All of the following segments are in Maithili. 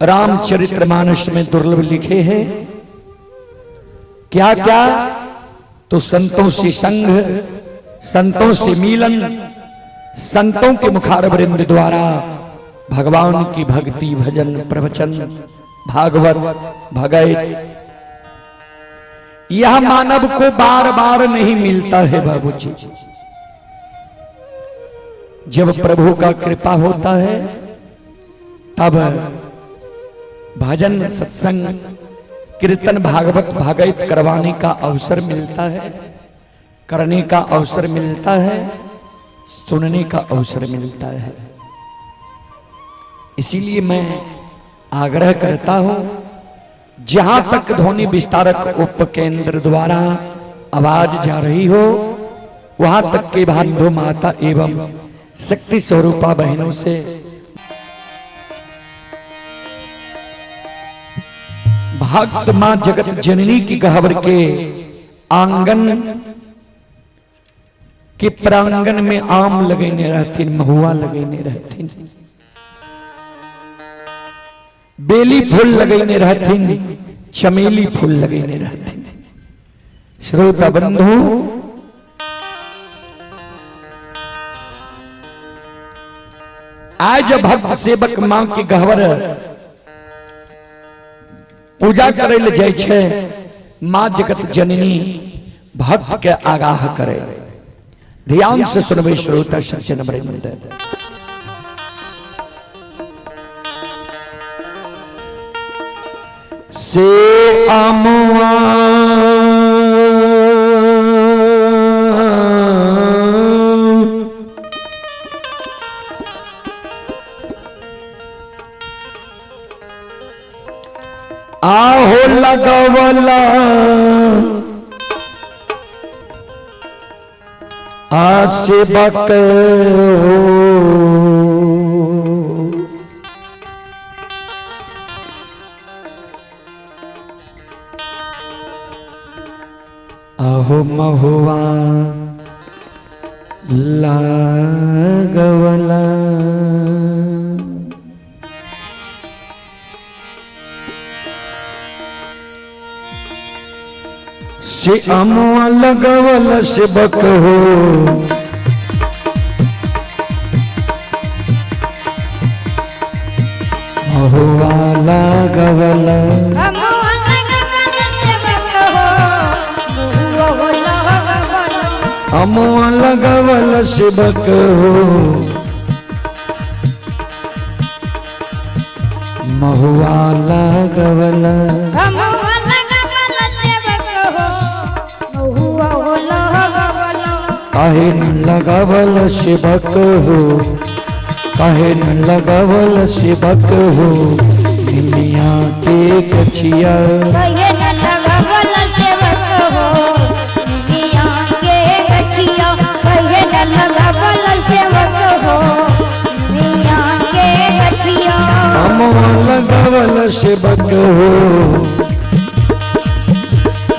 रामचरितमानस में दुर्लभ लिखे हैं। क्या क्या? तो संतों से संग, संतों से मिलन, संतों के मुखारवृंद द्वारा भगवान की भक्ति, भजन, प्रवचन, भागवत, भगैत, यह मानव को बार बार नहीं मिलता है बाबूजी। जब प्रभु का कृपा होता है तब भजन, सत्संग, कीर्तन, भागवत, भागवत करवाने का अवसर मिलता है, करने का अवसर मिलता है, सुनने का अवसर मिलता है। इसीलिए मैं आग्रह करता हूं, जहां तक ध्वनि विस्तारक उपकेंद्र द्वारा आवाज जा रही हो, वहां तक के बंधु माता एवं शक्ति स्वरूपा बहनों से भक्त मां जगत जननी की गहवर के आंगन के प्रांगण में आम लगेने रहथिन, महुआ लगेने रहथिन, बेली फूल लगेने रहथिन, चमेली फूल लगेने रहथिन। श्रोता बंधु, आज भक्त सेवक मां के गहवर पूजा करे ले जाय छै, मां जगत जननी भक्त के आगाह करे। ध्यान से सुनबे श्रोता सज्जन वृंद। से अमुआ आहो लगवला आसेबक हो, आहो महुआ लागवला। से अमुआ लगवल सेवक हो, महुआ लागवला। अमुआ लगवल सेवक हो, महुआ लागवला। काहे न लगावल सेवक हो, काहे न लगावल सेवक हो, निमिया के कछिया। अमुआ लगावल सेवक हो,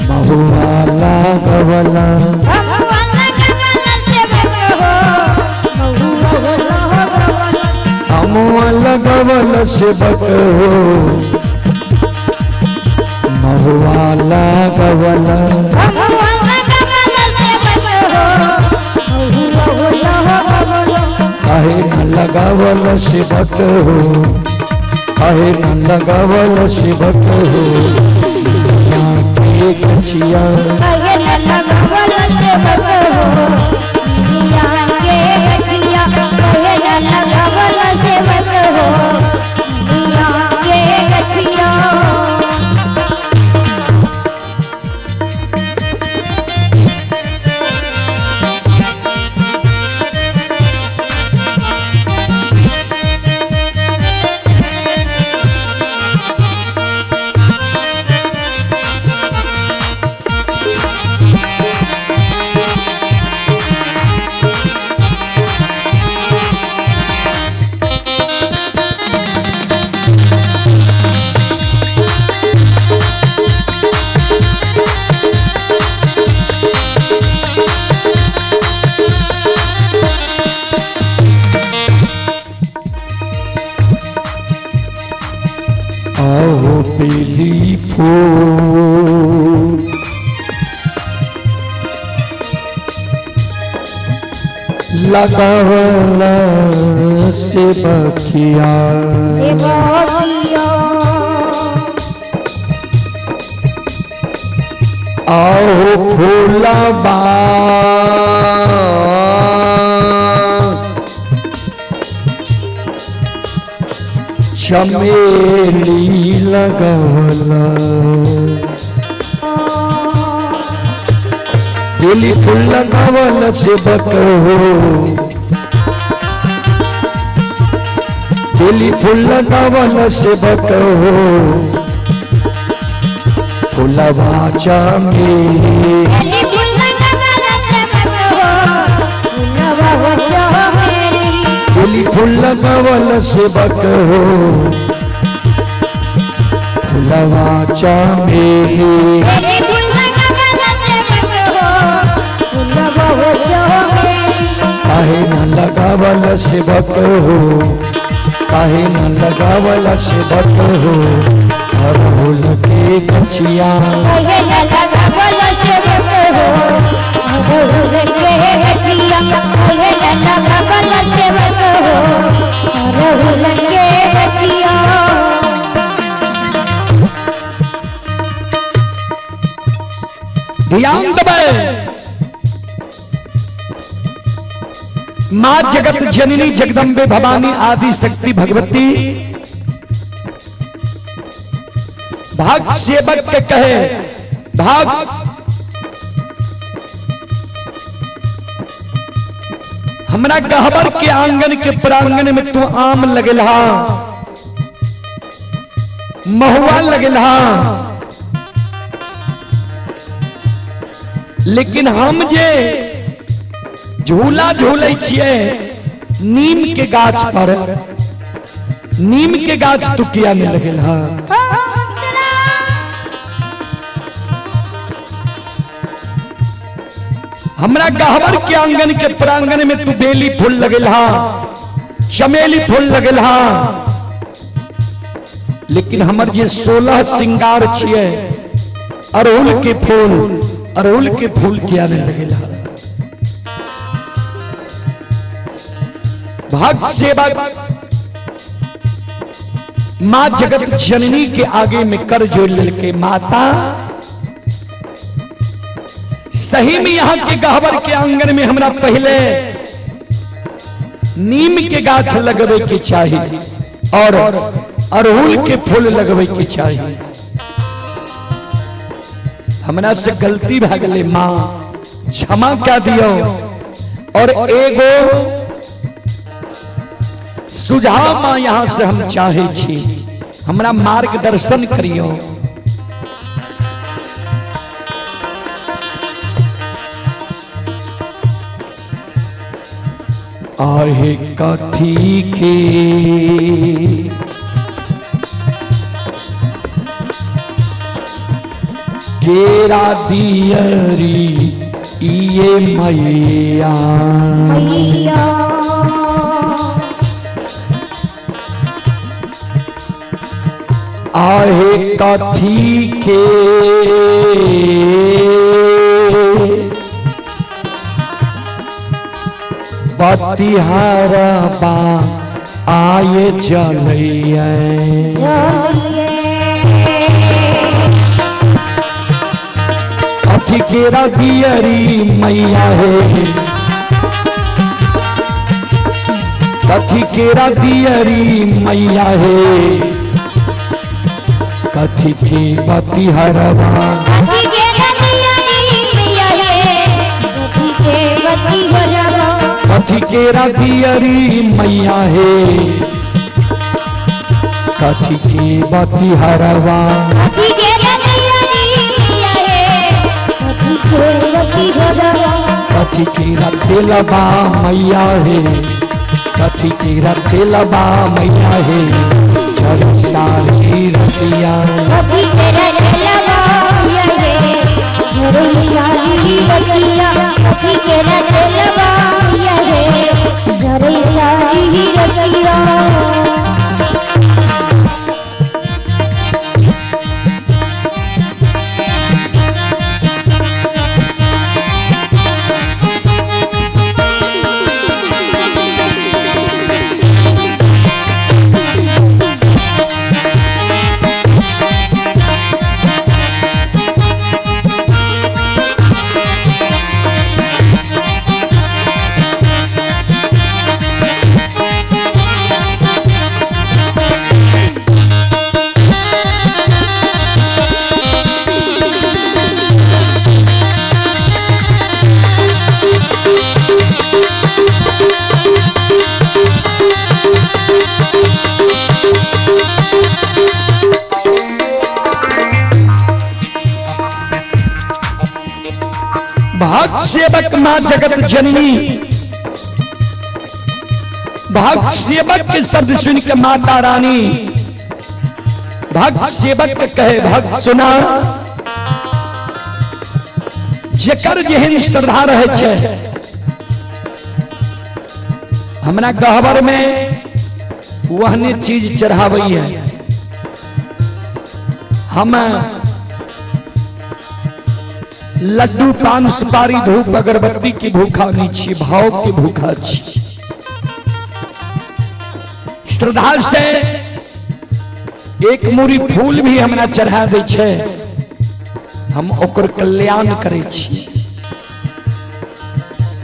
महुआ लागवला। अमुआ लगावल सेवक हो, महुआ लागवला। काहे न लगावल सेवक हो, काहे न लगावल सेवक हो, निमिया के कछिया। आहो बेली फूल लगावल से बखिया। आओ फूलबा चमेली लगवल, बेली फूल लगावल से हो, बेली फूल लगावल से हो, फुलवा चमेली। बेली फूल लगावल से हो, फुलवा चमेली। काहे न लगावल सेवक हो, काहे न लगावल सेवक हो, अड़हुल के गछिया। ध्यान दबे, माँ जगत जननी जगदम्बे भवानी आदि शक्ति भगवती भाग सेवक के कहे, भाग हमरा गहबर के आंगन के प्रांगण में तू आम लगेला, महुआ लगेला, लेकिन हम जे झूला झूलै छियै नीम के गाछ पर, नीम के गाछ तू किया नहीं लगेल। हाँ, हमरा गहबर के आंगन के प्रांगण में तू बेली फूल लगेल, चमेली फूल लगेल, लेकिन हमर जे 16 श्रृंगार छियै अड़हुल के फूल, अड़हुल के फूल किया नहीं लगेल। भक्त सेवक मां जगत जननी के आगे में कर जोड़ लेके, माता सही में यहां के गहबर के आंगन में हमरा पहले नीम के गाछ लगवे के चाहिए और अड़हुल के फूल लगवे के चाहिए। हमरा से गलती भा गेलै मां, क्षमा कर दियो। और एगो सुझाव मां यहां से हम चाहे छी, हमरा मार्गदर्शन करियो। आहे कथी के केरा दियरी ये मैया, आहे कथी के बतिहारबा आए चलैया, कथी केरा दियरी मैया हे, कथी केरा दियरी मैया हे, कथी के बतिहारबा, कथी केरा दियरी मैया हे, कथी के बतिहारबा। कथी केरा तेलबा मैया हे, कथी केरा तेलबा मैया हे, सारी रतिया। भक्त सेवक माँ जगत जननी, भक्त सेवक के शब्द सुन के माता रानी भक्त सेवक के कहे, भक्त सुना, जेकर जेहन श्रद्धा रहे छै, हमरा गहबर में वहने चीज चढ़ाबै है। हम लड्डू पान सुपारी धूप अगरबत्ती की भूखा नहीं छी, भाव की भूखा छी। श्रद्धा से एक मूरी फूल भी हमरा चढ़ा दै छै, हम ओकर कल्याण करै छी।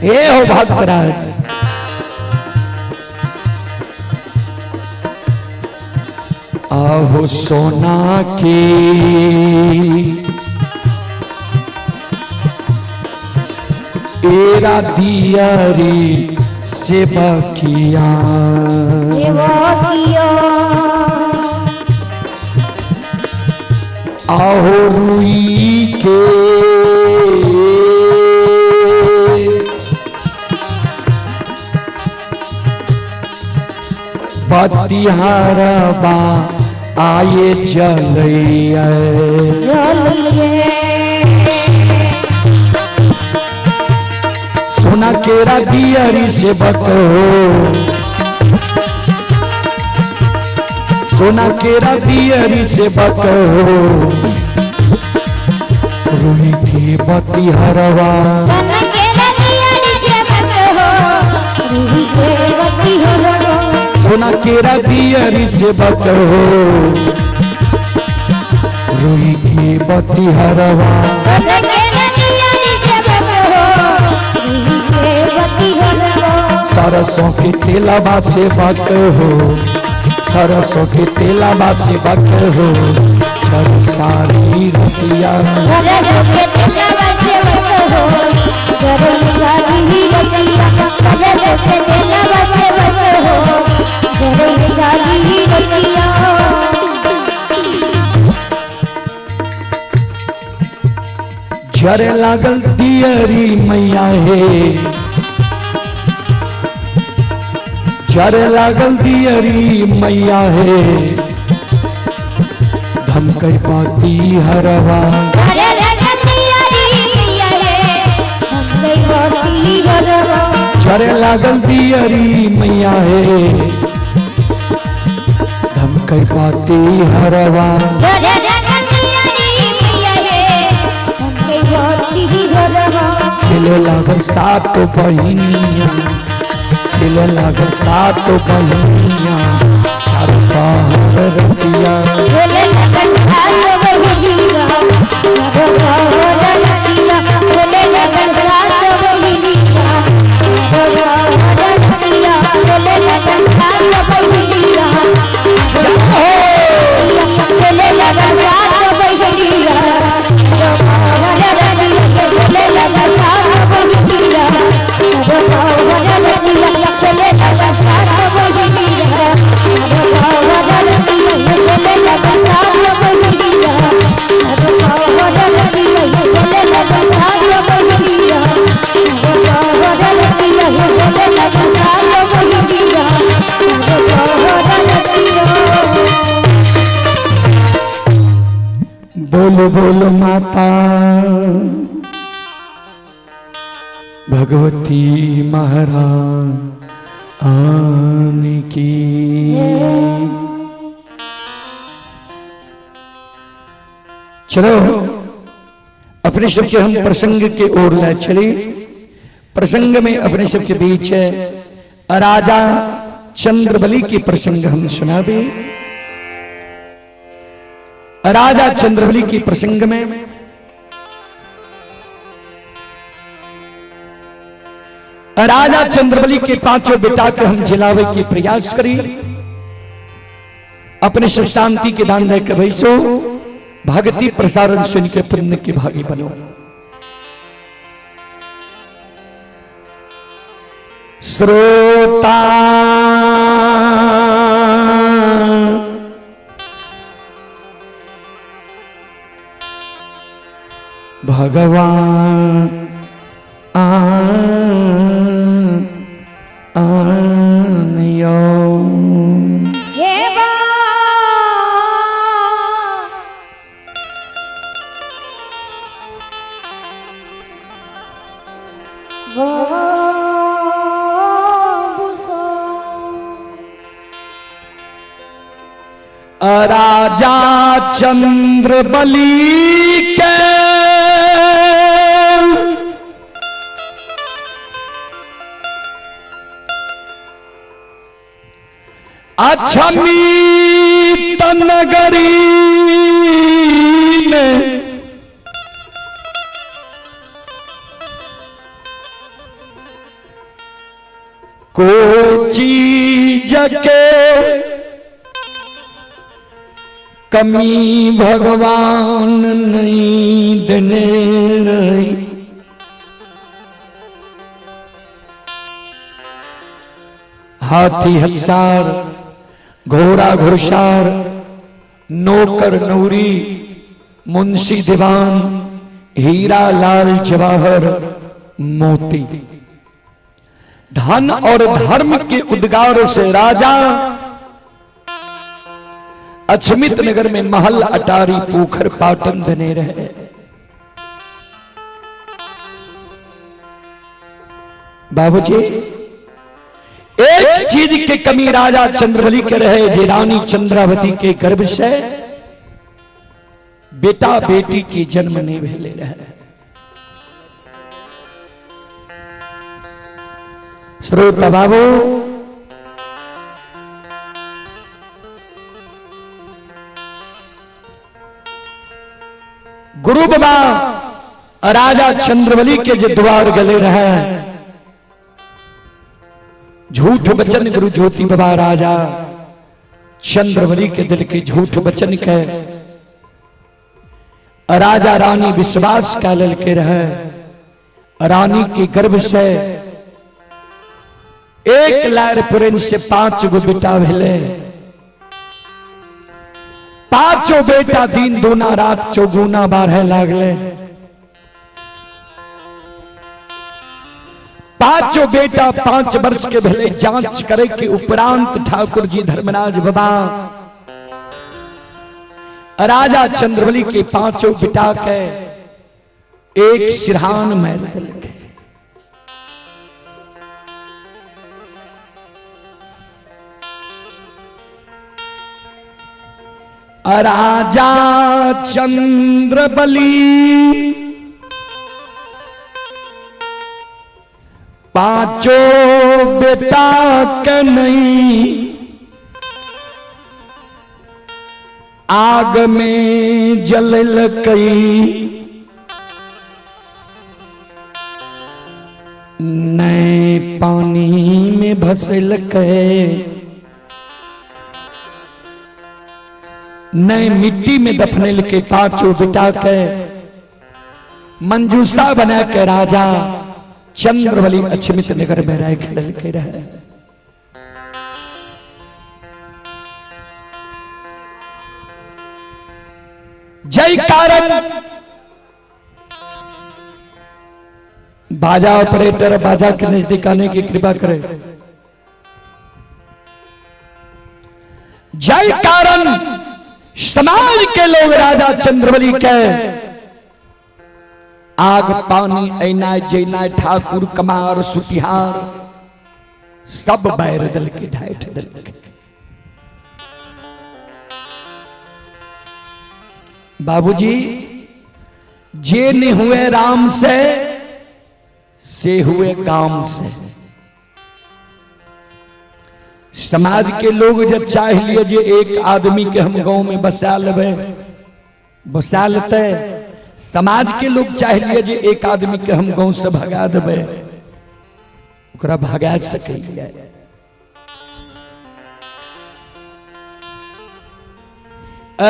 हे हो भक्तराज, आहो सोना के एरा दिया रे सेवकिया, सेवकिया, आहो रुई के बतिहारबा आये चलैया, जलिए। सोना केरा दियरी से बको, सोना केरा दियरी से बको, रुई के बतिहारबा, सोना केरा दियरी से बको, रुई के बतिहारबा, सोना केरा दियरी से बको, रुई के बतिहारबा, सोना केरा दियरी से बको, रुई के बतिहारबा, सरसों के तेलाबा से बक हो, सरसों के तेलाबा से बक हो, कर सारी रतिया, सरसों के तेलाबा से बक हो, कर सारी रतिया, सरसों के तेलाबा से बक हो, कर सारी रतिया। झरे लागल दियरी मैया हे, झरे लागल दियरी मैया हे, धमकई पाती हरवा, झरे लागल दियरी मैया हे, धमकई पाती हरवा, झरे लागल दियरी मैया हे, धमकई पाती हरवा, झरे लागल दियरी मैया हे, धमकई पाती हरवा, खेले लागल सात बहिनिया, खेले लागल सात बहिनिया, चार पहर रतिया, खेले लागल सात बहिनिया, चार पहर रतिया, खेले लागल सात बहिनिया, चार पहर रतिया, खेले लागल सात बहिनिया, खेले लागल सात बहिनिया, चार पहर रतिया, खेले लागल सात बहिनिया, चार पहर रतिया, खेले लागल सात बहिनिया, चार पहर रतिया, खेले लागल सात बहिनिया, चार पहर रतिया, खेले लागल सात बहिनिया, चार पहर रतिया, खेले लागल सात बहिनिया, चार पहर रतिया। बोलो बोलो माता भगवती महारानी की। चलो अपने सबके हम प्रसंग के ओर ले चले। प्रसंग में अपने सबके बीच है राजा चंद्रबली के प्रसंग हम सुनाबे। राजा चंद्रबली के प्रसंग में राजा चंद्रबली के पांचों बेटा के हम जिलावे की प्रयास करी। अपने सुख शांति के दान देकर भैसो भक्ति प्रसारण सुन के पुण्य के भागी बनो। श्रोता भगवान राजा चंद्र बलि के अक्षमित नगरी में को चीज के कमी भगवान नहीं देने रही। हाथी हथसार, घोड़ा घुड़सार, नौकर नौरी, मुंशी दीवान, हीरा लाल जवाहर मोती, धन और धर्म के उद्गार से राजा अछमित नगर में महल अटारी पोखर पाटन बने रहे। बाबूजी एक चीज के कमी राजा चंद्रबली के रहे, जे रानी चंद्रावती के गर्भ से बेटा बेटी के जन्म नहीं भेले रहे। श्रोता बाबू, गुरु बाबा राजा चंद्रबली के जो द्वार गले रहे, झूठ वचन गुरु ज्योति बाबा राजा चंद्रबली के दिल के झूठ वचन के राजा रानी विश्वास का ललके रहे। रानी के गर्भ से एक लार पुरन से 5 गो बेटा भेले। पांचों बेटा दिन दूना रात चौगुना बारह लागले। पांचों बेटा 5 वर्ष के भेले। जांच करे के उपरांत ठाकुर जी धर्मराज बाबा राजा चंद्रबली के पांचों बेटा के एक सिरहान में दिलके। राजा चंद्रबली पांचों बेटा के नहीं आग में जल कई, नए पानी में भसल के, नए मिट्टी में दफनेल के पांचों बेटा के मंजूषा बना के राजा चंद्रबली अछमित नगर में रह खड़ल के रहे। जय कारण बाजा ऑपरेटर बाजा के नजदीक आने की कृपा करे। जय कारण समाज के लोग राजा चंद्रबली के आग पानी ऐना जैना ठाकुर कमार सुतिहार सब बैर दल के ढाठ दल के। बाबूजी जे नहीं हुए राम से हुए काम से। समाज के लोग जब चाह लिए जे एक आदमी के हम गांव में बसा लेबै, बसा लेते। समाज के लोग चाह लिए जे एक आदमी के हम गांव से भगा देबै, ओकरा भगा सकैया।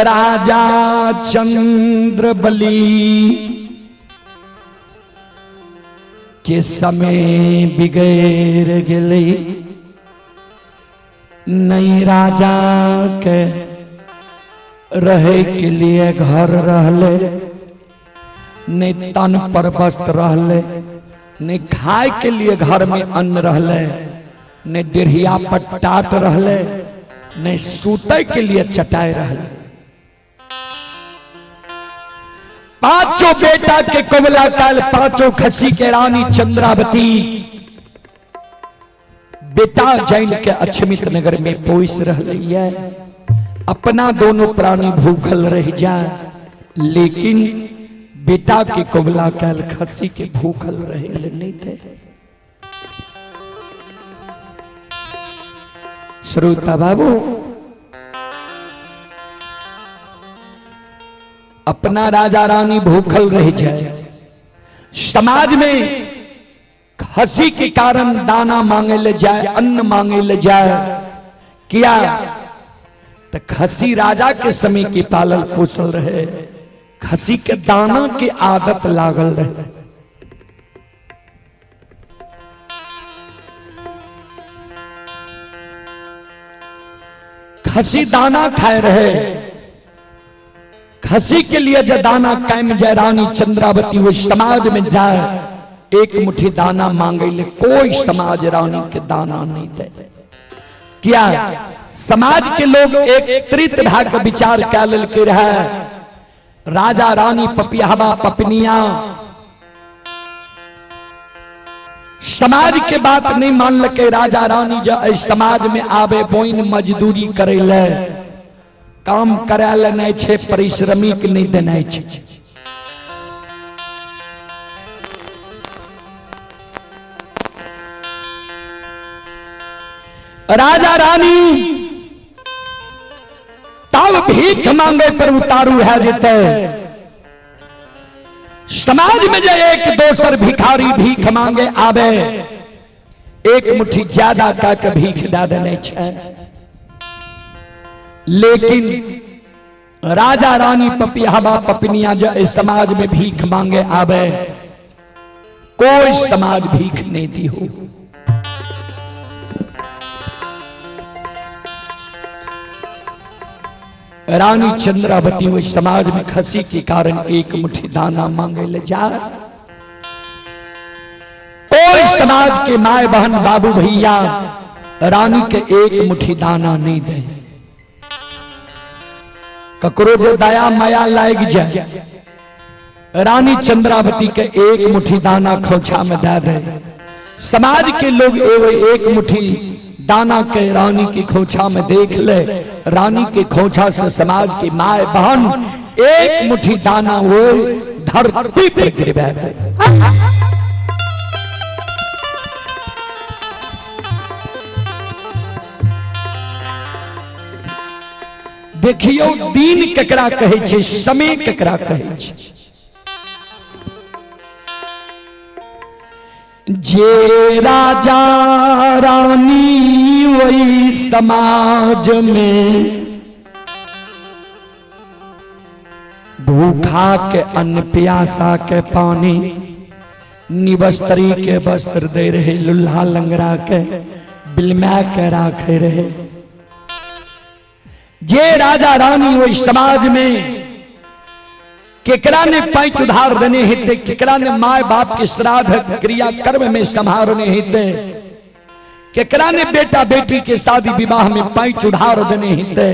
राजा चंद्रबली के समय बिगड़ गेलै, नहीं राजा के रहे के लिए घर रहले, नहीं तन पर वस्त्र रहले, नहीं खाए के लिए घर में अन्न रहले, नहीं डेढ़िया पर टाट रहले, नहीं सूते के लिए चटाई रहले। पांचों बेटा के कबला काल पांचों खसी के रानी चंद्रावती बेटा जैन के अक्षमित नगर में पोस रही है। अपना दोनों प्राणी भूखल रह जाए, लेकिन बेटा के कबला कैल खसी के भूखल रहे नहीं थे। श्रोता बाबू, अपना राजा रानी भूखल रह जाए, समाज में खसी के कारण दाना मांगे ले जाए, अन्न मांगे ले जाए, किया तो खसी राजा के समय की पालल पोसल रहे, खसी के दाना के आदत लागल रहे। खसी दाना खाए रहे, खसी के लिए जो दाना कायम जाए, रानी चंद्रावती वो समाज में जाए, एक मुट्ठी दाना मांगे ले कोई समाज रानी के दाना नहीं दे। क्या समाज के लोग एकत्रित भाग विचार कर के रहे, राजा रानी पपियावा पपनिया समाज के बात नहीं मान लके, राजा रानी जो समाज में आवे बोइन मजदूरी करे ले, काम करे ले नहीं छे, परिश्रमिक नहीं देना छे। राजा रानी तब भीख मांगे पर उतारू है जेते। समाज में जो एक दोसर भिखारी भीख मांगे आवे, एक मुट्ठी ज्यादा का के भीख दे देने छे, लेकिन राजा रानी पपियावा पपनिया जो इस समाज में भीख मांगे आवे, कोई समाज भीख नहीं दी हो। रानी चंद्रावती वो समाज में खसी के कारण एक मुट्ठी दाना मांगे ले जा, कोई समाज के माए बहन बाबू भैया रानी के एक मुट्ठी दाना नहीं दे। ककरो जो दया माया लाग जाए, रानी चंद्रावती के एक मुट्ठी दाना खोछा में दे दे। समाज के लोग एगो एक मुट्ठी दाना के रानी की खोछा में देख ले, रानी के खोछा से समाज की माए बहन एक मुट्ठी दाना वो धरती पर गिरवा दे। देखियो दिन केकरा कहै छै, समय केकरा कहै छै। जे राजा रानी वही समाज में भूखा के अन्न प्यासा के पानी निवस्त्री के वस्त्र दे रहे, लुल्हा लंगड़ा के बिलमा के राखे रहे। जे राजा रानी वही समाज में केकरा ने पैंच उधार देने हेते, केकरा ने my बाप के श्राद्ध क्रिया कर्म में संभारने हेते, केकरा ने बेटा बेटी के शादी विवाह में पैंच उधार देने हेते,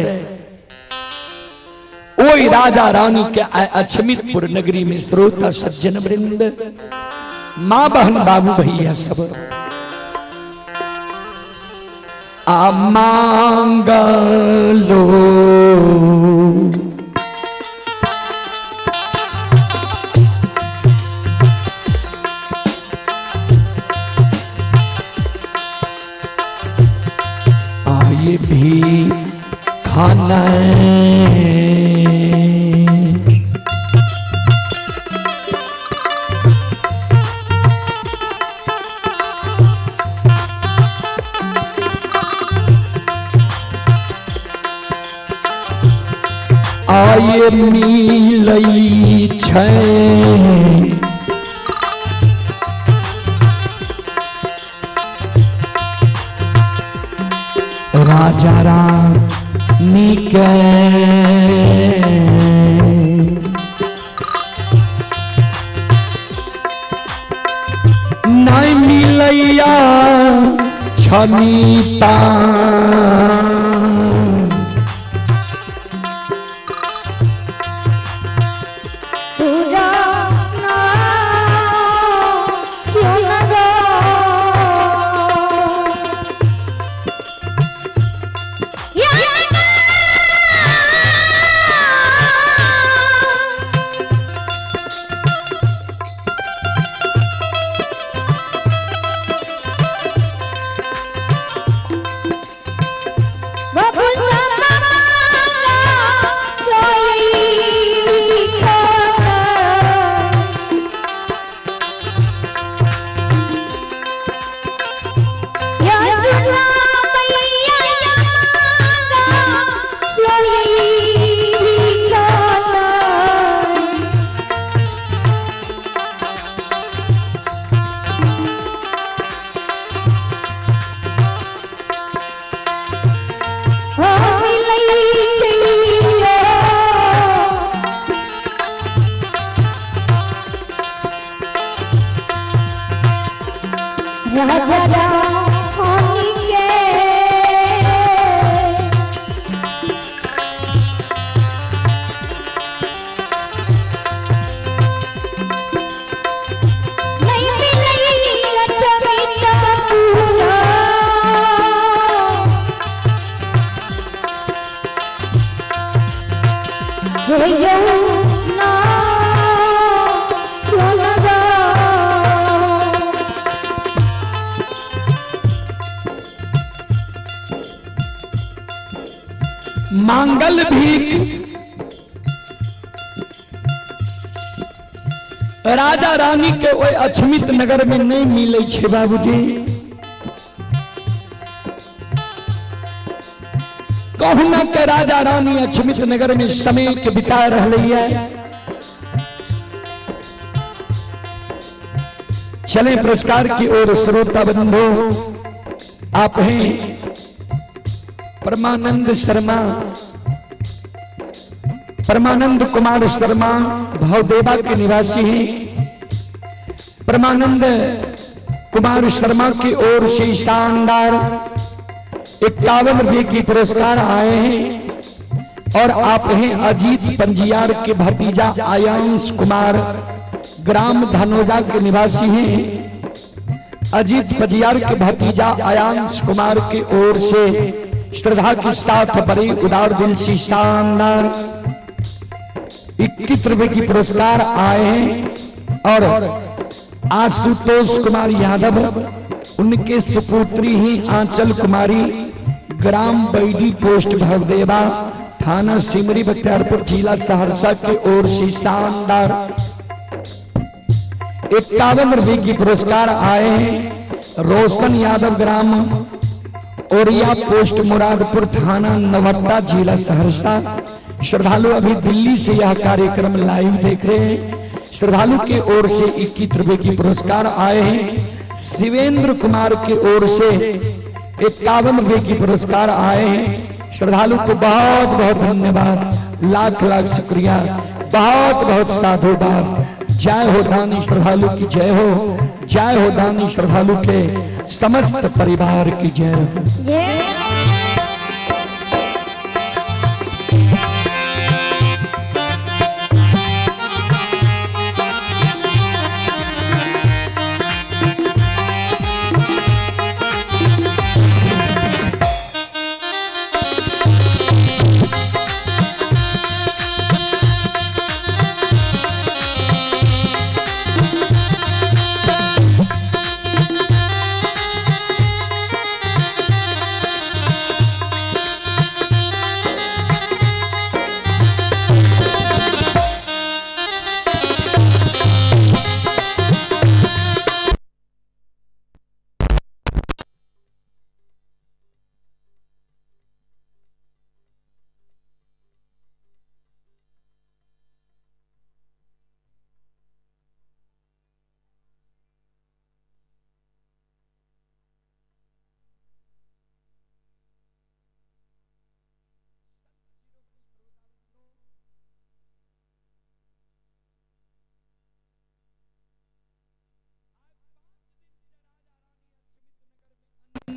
ओई राजा रानी के अछमितपुर नगरी में श्रोता सज्जन वृंद माँ बहन बाबू भैया सब आ मांगलो आए भी खाना आए मिलई छै राजा रानी के नहीं मिलैया छनीता। राजा रानी के नहीं मिलई लक्ष्मी पूरा। हे यमुना यमुना। मांगल भीख राजा रानी के ओहि अछमित नगर में नहीं मिले छे बाबूजी। कहुना के राजा रानी अछमित नगर में समय के बिता रहे है। चले पुरस्कार की ओर श्रोता बंधु, आप हैं परमानंद शर्मा, परमानंद कुमार शर्मा भवदेवा के निवासी हैं। परमानंद कुमार शर्मा की ओर से शानदार 51 रुपये की पुरस्कार आए हैं। और आप हैं अजीत पंजियार के भतीजा आयांश कुमार, ग्राम धनोजा के निवासी हैं। अजीत पंजियार के भतीजा आयांश कुमार की ओर से श्रद्धा के साथ बड़े उदार दिल से शानदार 21 रुपए की पुरस्कार आए हैं। और आशुतोष कुमार यादव, उनके सुपुत्री ही आंचल कुमारी, ग्राम बैडी, पोस्ट भवदेवा, थाना सिमरी बख्तियारपुर, जिला सहरसा की ओर से शानदार 51 रुपए की पुरस्कार आए हैं। रोशन यादव, ग्राम ओरिया, पोस्ट मुरादपुर, थाना नवट्टा, जिला सहरसा। श्रद्धालु अभी दिल्ली से यह कार्यक्रम लाइव देख रहे हैं। श्रद्धालु की ओर से 21 रुपए की पुरस्कार आए हैं। शिवेंद्र कुमार की ओर से 51 रुपए की पुरस्कार आए हैं। श्रद्धालु को बहुत बहुत धन्यवाद, लाख लाख शुक्रिया, बहुत बहुत साधुवाद। जय हो दानी श्रद्धालु की जय हो, जय हो दानी श्रद्धालु के समस्त परिवार की जय हो। जय।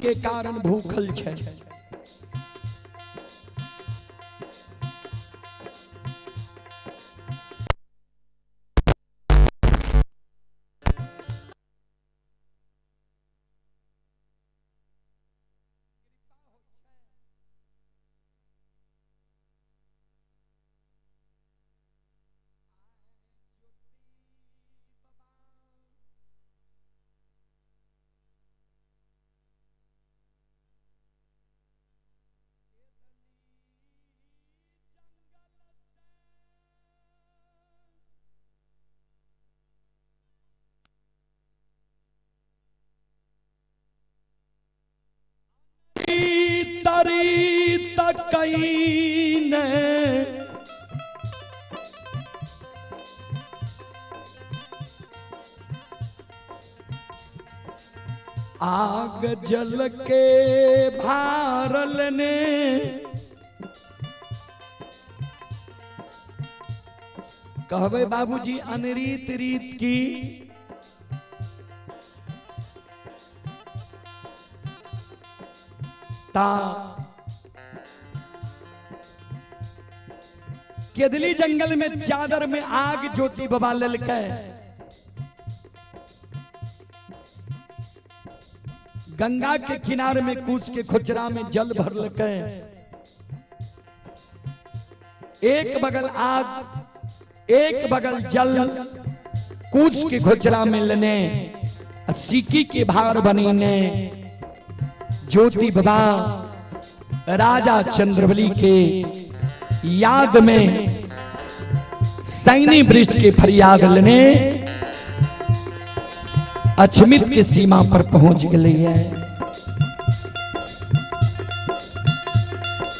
के कारण भूखल छै। तरी तकई ने आग जल के भारल ने कहबे बाबूजी अनरीत रीत की। ता केदली जंगल में चादर में आग ज्योति बाबा ललकै। गंगा के किनारे में कूच के खोचरा में जल भरलकै। एक बगल आग एक बगल जल, कूच के खोचरा में लेने सीकी के भार बनेने ज्योति बाबा राजा चंद्रबली के याद में सैनी वृक्ष के फरियाद लेने अछमित के सीमा पर पहुंच गई है।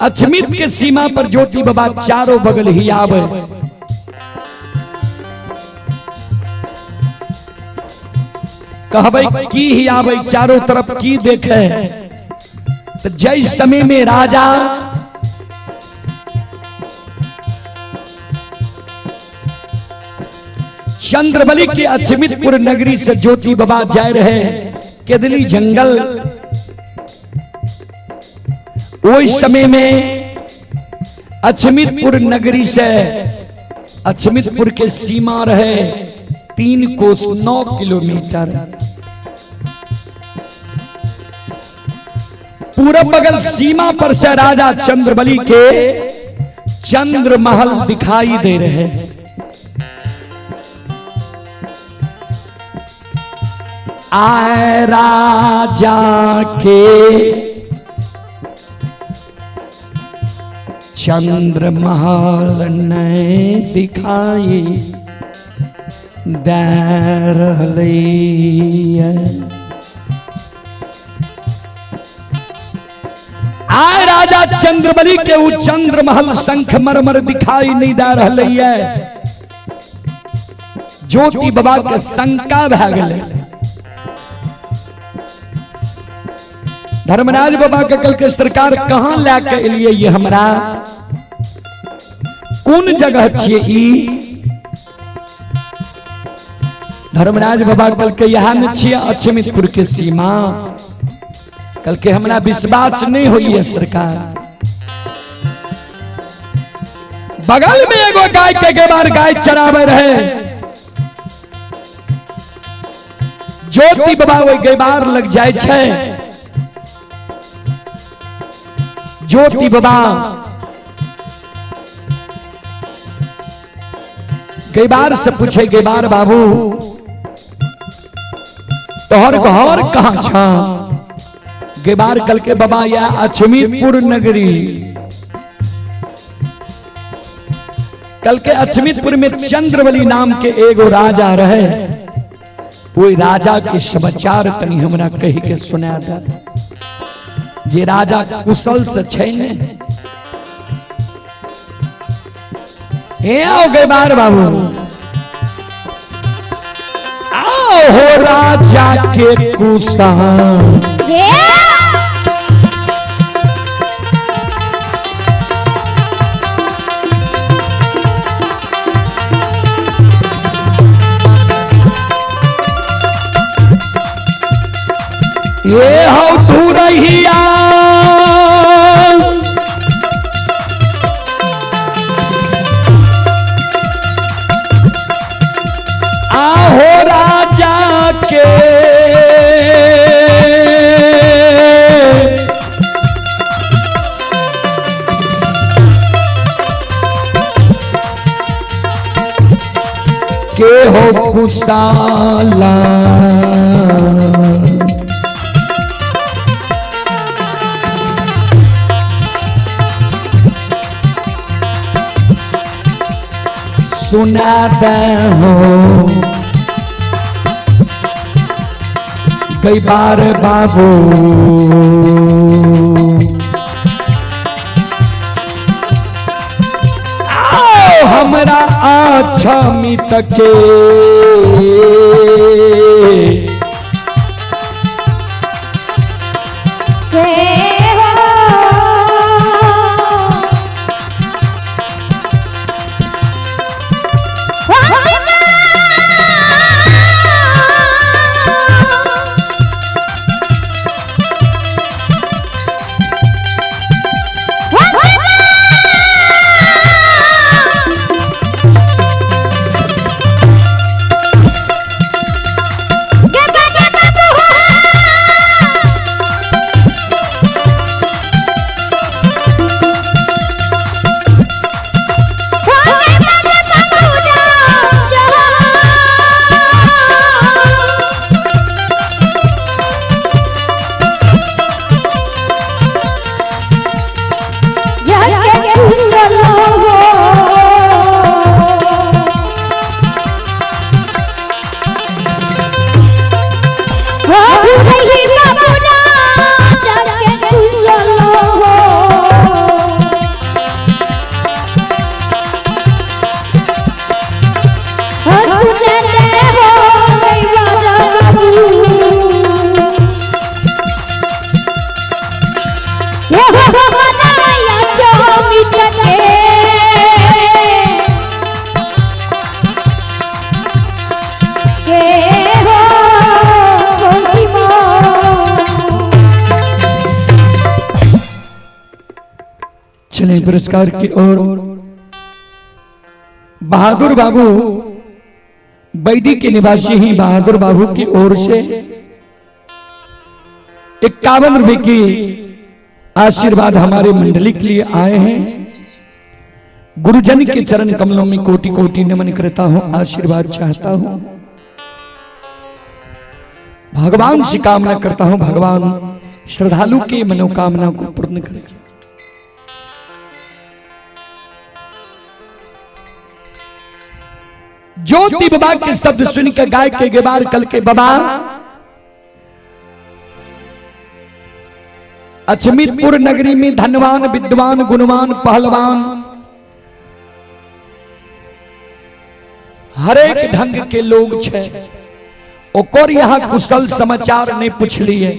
अछमित के सीमा पर ज्योति बाबा चारों बगल ही आवे। कहबै की ही आवे, चारों तरफ की देखे। तो जय समय में राजा चंद्रबली के अछमितपुर नगरी से ज्योति बाबा जा रहे केदली जंगल, ओहि समय में अछमितपुर नगरी से अछमितपुर के सीमा रहे 3 कोस 9 किलोमीटर। पूरब बगल सीमा पर से राजा चंद्रबली के चंद्र महल दिखाई दे रहे हैं। आए राजा के चंद्र महल नहीं दिखाई दे रहलै। आए राजा चंद्रबली के उ चंद्र महल शंख मरमर दिखाई नहीं दे रहलै है। ज्योति बाबा के शंका भए गेलै। धर्मराज बाबा के कल के सरकार कहाँ लए के एलियै ये हमरा, कोन जगह छियै ई? धर्मराज बाबा कल के यहाँ न छियै अछमितपुर के सीमा। कल के हमरा विश्वास नहीं होइए सरकार। बगल में एगो गाय के गेबार गाय चरावे रहे। ज्योति बाबा वही गेबार लग जाए छै। ज्योति बाबा गेबार से पूछे, गेबार बाबू तोहर घर कहाँ छा? गेबार कल के बाबा या अछमितपुर नगरी। कल के अछमितपुर में चंद्रबली नाम के एगो राजा रहे। वही राजा के समाचार तनी हमरा कही के सुना दे, जे राजा कुशल से छै ने। हे आओ गेबार बाबू, आओ हो राजा के कुशल। ये हो तू रहिया आहो राजा के के हो कुशाला। सुना हो कई बार बाबू, आओ हमरा अछमित के स्नेह पुरस्कार की ओर बहादुर बाबू बैदी के निवासी ही बहादुर बाबू की ओर से 51 रुपए की आशीर्वाद हमारे मंडली के लिए आए हैं। गुरुजन के चरण कमलों में कोटि कोटि नमन करता हूं, आशीर्वाद चाहता हूं। भगवान से कामना करता हूं, भगवान श्रद्धालु की मनोकामना को पूर्ण करें। ज्योति बाबा के शब्द सुन के गाय के गेबार कल के बाबा अचमितपुर नगरी में धनवान विद्वान गुणवान पहलवान हरेक ढंग के लोग छे, ओकर यहां कुशल समाचार नहीं पूछलिए।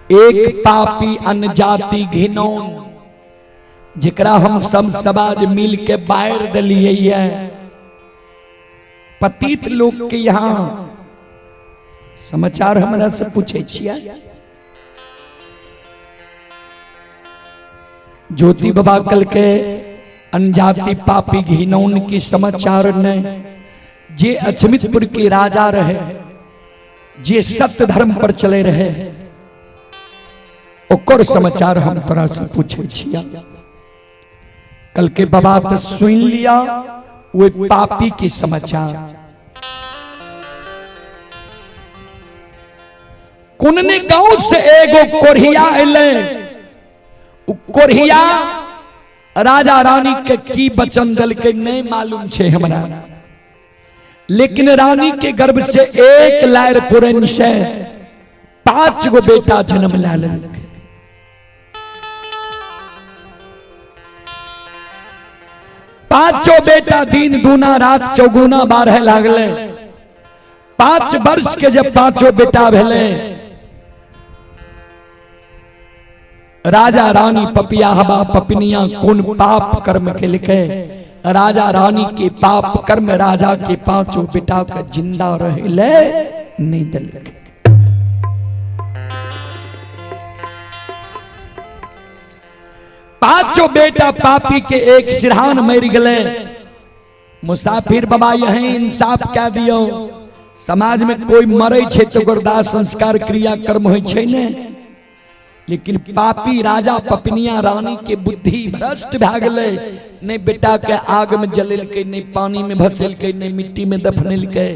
एक पापी अनजाति घिनौन जेकरा हम सब समाज मिल के बाहर दिलिए, पतित लोग के यहां समाचार हमरा से पूछे छिया। ज्योति बाबा कल के अनजाति पापी घिनौन की समाचार ने जे अचमितपुर के राजा रहे, जे सत्य धर्म पर चले रहे, ओकर समाचार हम तोरा से पूछे छिया। कल के बाबा तो सुन लिया वो पापी के समाचार। कुनने गांव से एगो कोढ़िया एले, उ कोढ़िया राजा रानी के की वचन दल के नहीं मालूम छे हमरा, लेकिन रानी के गर्भ से एक लायर पुरन से 5 गो बेटा जन्म ला लेलकै। पांचों बेटा दिन दूना रात चौगुना बारह लागले। 5 वर्ष के जब पांचों बेटा भेले, राजा रानी पपिया हवा पपनिया कोन पाप कर्म के लिखे, राजा रानी के पाप कर्म राजा के पांचों बेटा के जिंदा रहले नहीं दिलके। पांचों बेटा पापी के एक सिरहान मर गए। मुसाफिर बाबा यही इंसाफ क्या दियो, समाज में कोई मरे छे तो ओकर दाह संस्कार क्रिया कर्म होय छे ने, लेकिन पापी राजा पपनिया रानी के बुद्धि भ्रष्ट भए गेलै। नहीं बेटा के आग में जलेलकै, नहीं पानी में भसेलकै, नहीं मिट्टी में दफनेलकै।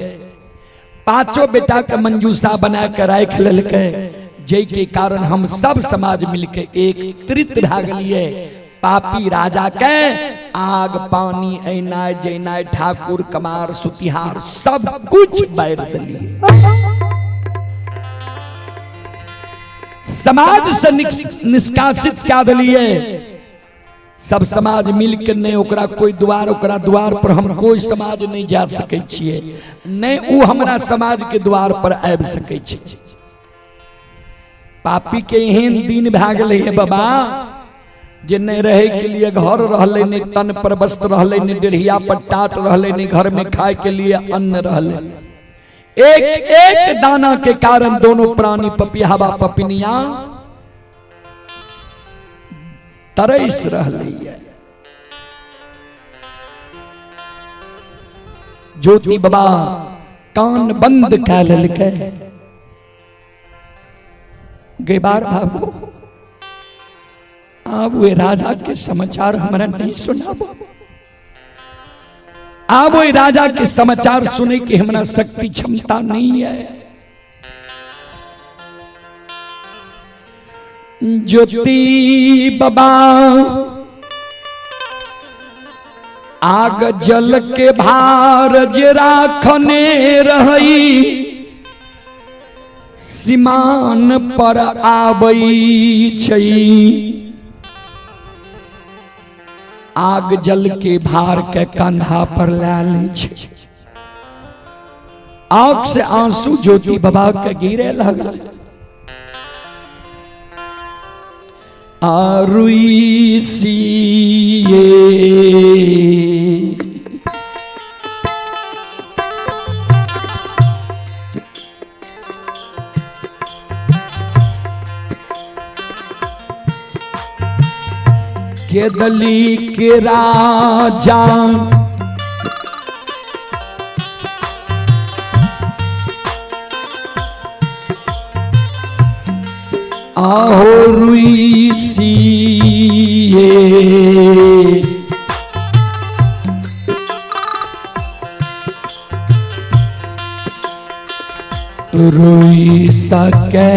पांचों बेटा के मंजूषा बना के राखि लेलकै, जै के कारण हम सब समाज मिलके एकत्रित भए गेलियै। पापी राजा के आग पानी ऐनाय जैनाय ठाकुर कमार सुतिहार सब कुछ बैर दिलियै। समाज से निष्कासित क्या दिलियै। सब समाज मिलके नहीं ओकरा कोई द्वार, ओकरा द्वार पर हम कोई समाज नहीं जा सकै छियै, नहीं उ हमरा समाज के द्वार पर आबि सकै छै। पापी के एहन दिन भए गेलै हे बाबा जे नहीं रहे के लिए घर रहलै, नहीं तन पर वस्त्र रहलै, नहीं डेढ़िया पर टाट रहलै, नहीं घर में खाए के लिए अन्न रहलै। एक एक दाना के कारण दोनों प्राणी पपियावा पपिनिया तरस रहलै। ज्योति बाबा कान बंद कै लेलकै। गेबार बाबू आब वे राजा के समाचार हमरा नहीं सुनाबो, आब वे राजा के समाचार सुने की हमरा शक्ति क्षमता नहीं है। ज्योति बाबा आग जल के भार जे राखने रही, सीमान पर आबै छै। आग जल के भार के कंधा पर ला लै छै। आंख से आंसू ज्योति बाबा के गिरे लगल। आरुई सिए केदली के राजा आहो रुईसी रुई सके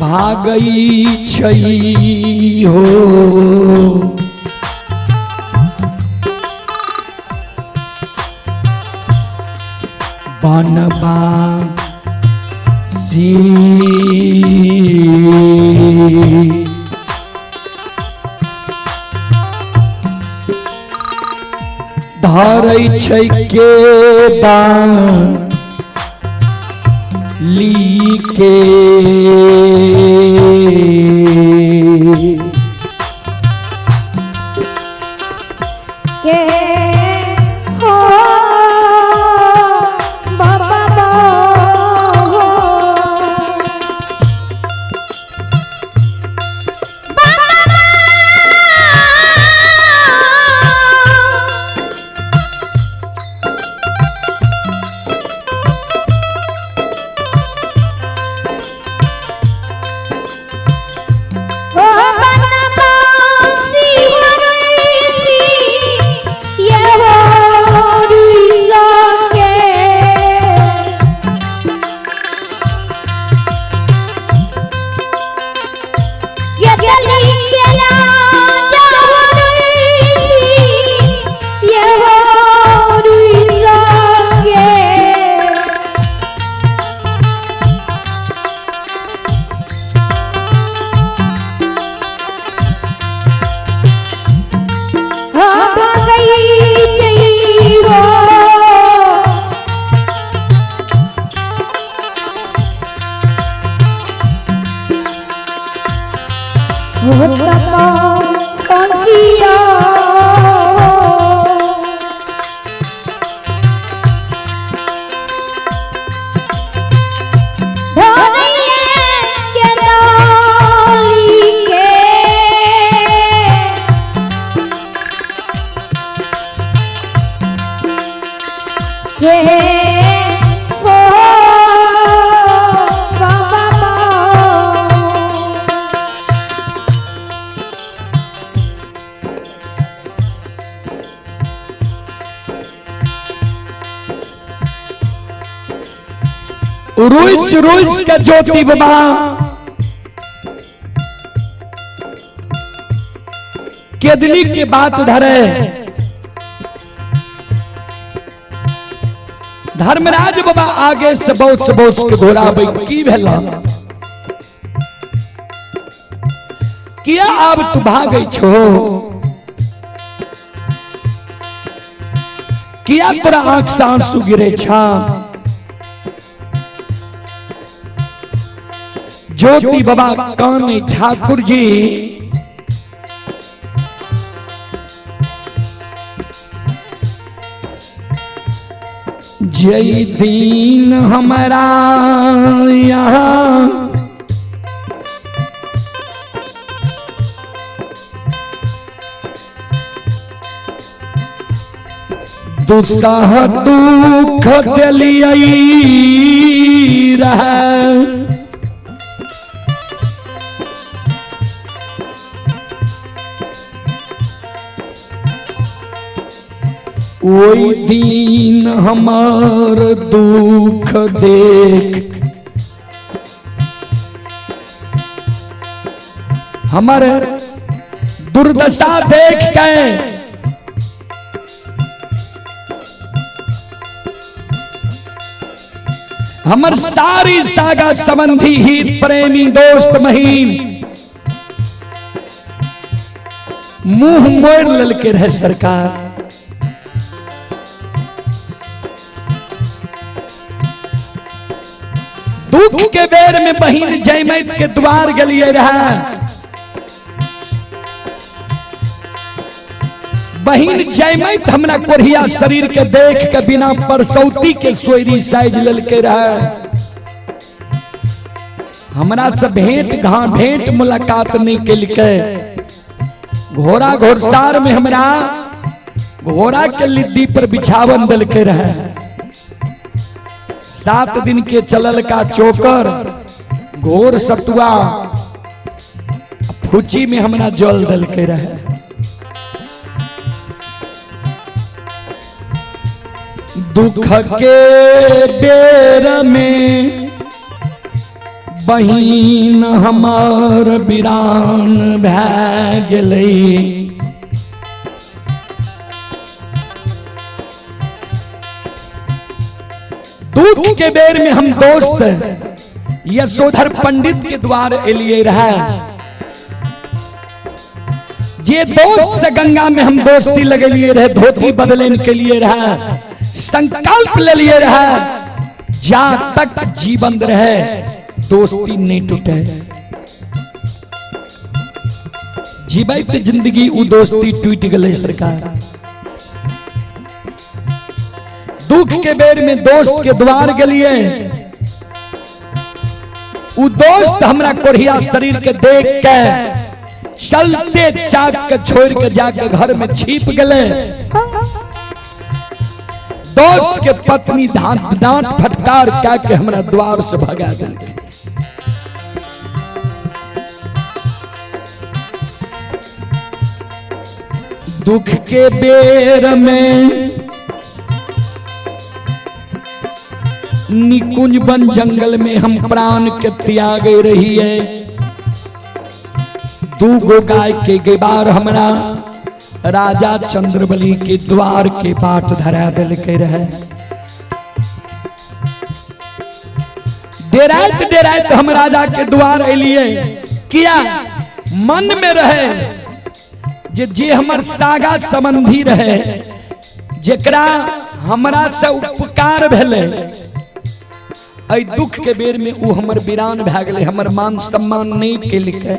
भागई छई हो। बनबा सी धरै छै के ली के। के हो बाबा हो बाबा। ओ बनवासी हरैसी ये हो रुइसा के। ये चली के राजा हरैसी ये हो रुइसा के। हो गई चई हो। हो तपो पंसिया धोरैये के डाली के। के हो बाबा। रुइस रुइस के ज्योति बाबा केदली के बात धरे धर्मराज बाबा आगे से बहुत के घोड़ा की भेला किया आब तू भागै छो, किया तोरा आंख से आंसू गिरे छा। ज्योति बाबा कान ठाकुर जी जय दीन हमारा यहाँ दुस्साह दुख दिलियै रहे। ओहि दिन हमर दुख देख हमर दुर्दशा देख के हमर सारी सागा संबंधी हित प्रेमी दोस्त महीम मुंह मोड़ ललके रहे सरकार। दुख के बेर में बहिन जयमैत के द्वार गलिए रहा। बहिन जयमैत हमरा कोढ़िया शरीर के देख के बिना परसौती के सोयरी साइज ललके रहा। हमरा से भेंट घा भेंट मुलाकात नहीं केलकै। घोड़ा घोड़सार में हमरा घोड़ा के लिद्दी पर बिछावन दिलके रहे। 7 दिन के चलल का चोकर घोर सतुआ फूची में हमरा जल दिलके रहे। दुख के बेर में बहिन हमार वीरान भै गेलै। दुख के बेर में हम दोस्त यशोधर पंडित के द्वार एलिए रहे। जे दोस्त से गंगा में हम दोस्ती लगेलिए रहे, धोती बदलेन के लिए रहे, संकल्प ले लिए रहे, जा तक जीवन रहे दोस्ती नहीं टूटे। जीवित जिंदगी उ दोस्ती टूट गई सरकार। दुख के बेर में दोस्त के द्वार गेलिए, उ दोस्त हमरा कोढ़िया शरीर के देख के चलते चाक के छोड़ के जाके घर में छिप गए। दोस्त के पत्नी डांट फटकार क्या के हमरा द्वार से भगा दिल। दुख के बेर में निकुंज वन जंगल में हम प्राण के त्याग रही है। दू गो गाय के गेबार हमरा राजा चंद्रबली के द्वार के बाट धरा दिल के रहे। डेराइत डेराइत हम राजा के द्वार एलिए, किया मन में रहे जे जे हमर सागा संबंधी रहे, जेकरा हमरा से उपकार भेलै, एहि दुख के बेर में उ हमर वीरान भए गेलै, हमर मान सम्मान नहीं केलकै।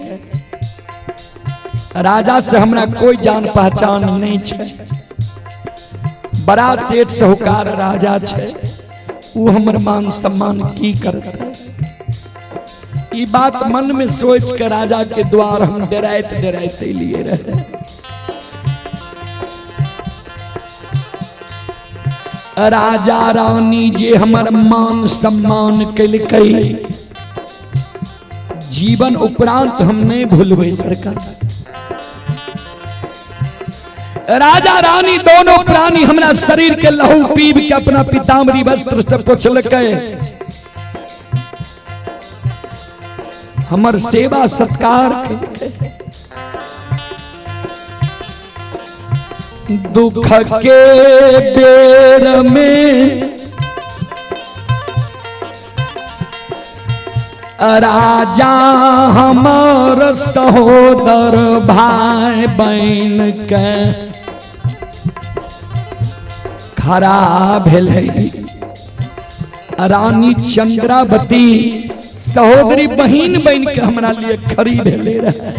राजा से हमरा कोई जान पहचान नहीं छै, बड़ा सेठ साहूकार राजा छै, उ हमर मान सम्मान की करतै। ई बात मन में सोच के राजा के द्वार हम डराइत डराइत लिए रहे। राजा रानी जे हमर मान सम्मान केलकै, जीवन उपरांत हम नहीं भूलबै सरकार। राजा रानी दोनों प्राणी हमरा शरीर के लहू पीब के अपना पीताम्बरी वस्त्र से पोछलकै, हमर सेवा सत्कार केलकै। दुख के बेर में राजा हमर सहोदर भाई बहन के खड़ा भेलै। रानी चंद्रावती सहोदरी बहिन बन के हमरा लिए खड़ी भेलै रहे।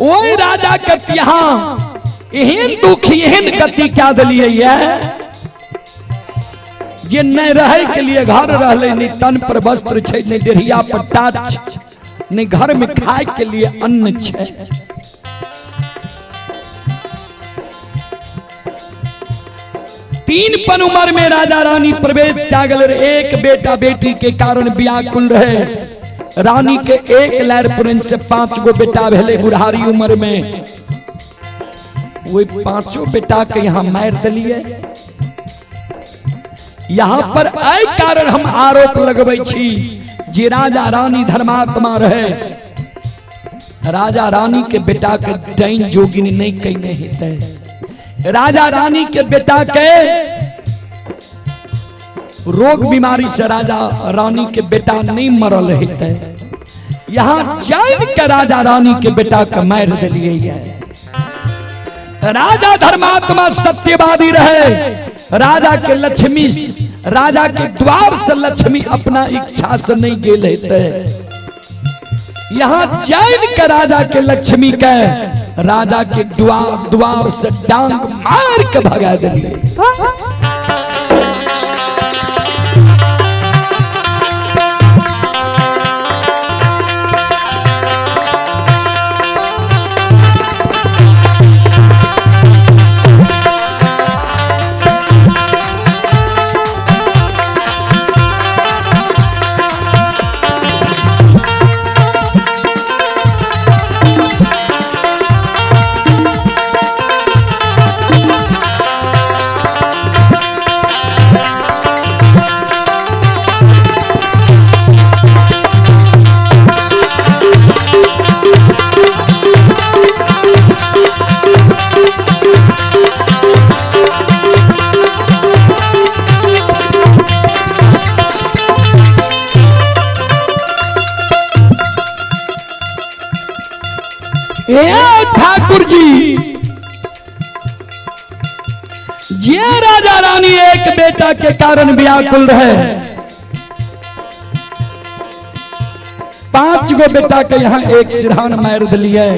ओहि राजा के यहाँ एहन दुख एहन गति क्या दिलियै ये जे नहीं रहे के लिए घर रहले, नहीं तन पर वस्त्र छै, नहीं डेढ़िया पर टाट छै, नहीं घर में खाए के लिए अन्न छै। तीन पन उम्र में राजा रानी प्रवेश क्या गल, एक बेटा बेटी के कारण व्याकुल रहे। रानी के एक लैर पुरन से 5 गो बेटा भेले बुढ़ारी उम्र में, वही पांचों बेटा के यहाँ मार दिलिए। यहाँ पर एहि कारण हम आरोप लगबै छी जे राजा रानी धर्मात्मा रहे, राजा रानी के बेटा के डाइन जोगिनी नहीं कने हेतै, राजा रानी के बेटा के रोग बीमारी से राजा रानी के बेटा नहीं मरल हेतै। यहाँ जान के राजा रानी के बेटा के मार दिलिए। राजा धर्मात्मा सत्यवादी रहे, राजा के लक्ष्मी राजा के द्वार से लक्ष्मी अपना इच्छा से नहीं गेल हेतै। यहाँ जान के राजा के लक्ष्मी के राजा के द्वार द्वार से डांग मार के भगा दिलिए। ए ठाकुर जी, जे राजा रानी एक बेटा के कारण व्याकुल रहे, 5 गो बेटा के यहाँ एक सिरहान मार दिलिए,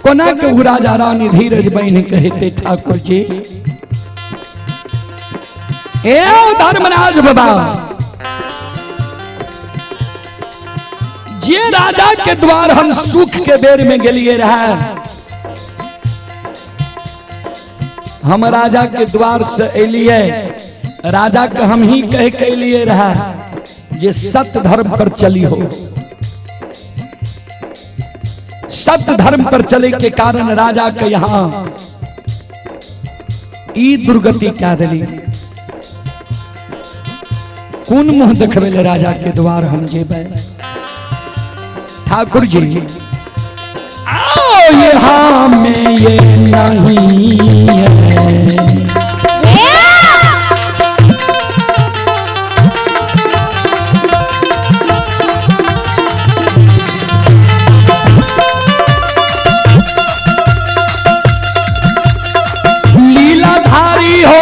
कोना के उ राजा रानी धीरज बहन कहते ठाकुर जी। ए धर्मराज बाबा, जे राजा के द्वार हम सुख के बेर में गेलिए रहा, हम राजा के द्वार से एलिए, राजा के हम ही कह के एलिए रहा जे सत्य धर्म पर चली हो। सत्य धर्म पर चले के कारण राजा के यहाँ ई दुर्गति क्या दिली। कोन मुंह देखबे ले राजा के द्वार हम जेबै। ठाकुर जी आओ, ये हमें ये नहीं है। लीलाधारी हो,